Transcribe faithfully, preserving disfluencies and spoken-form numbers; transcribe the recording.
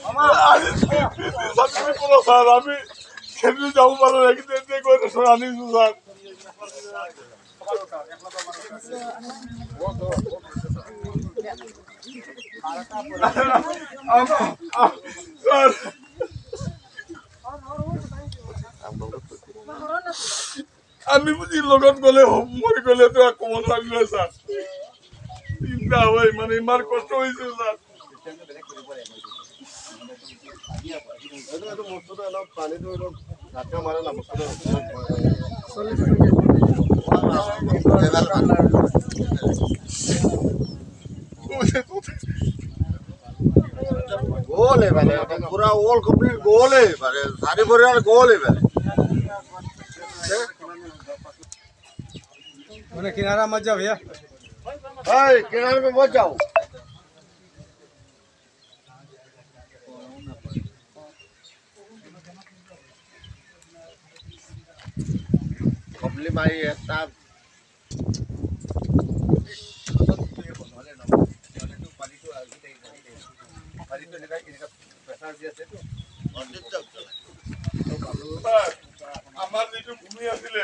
আমি, আমি কোনো স্যার, আমি খেলতে যাব পারো না, কিন্তু এতে করে শোনানি স্যার। আম-, আ-, স্যার, আমি বুজি লগত গ'লে হ-, মৰি গ'লেতো আকৌ মনত আহিলে ছাৰ। চিন্তা হয়, মানে, ইমান কষ্ট হৈছে ছাৰ। এইটো, এইটো বস্তুটো অলপ, পানীটো অলপ ধাক্কা মাৰে না, বস্তুটো। গোল এইফালে, পুৰা অল কমপ্লিট গোল এইফালে, চাৰি ভৰিৰ গোল এইফালে। মানে কিনাৰা মত যাও ভয়া। এই, কিনাৰা মে মত যাও। কমলি মাৰি এটা আমাৰ যিটো ভূমি আছিলে,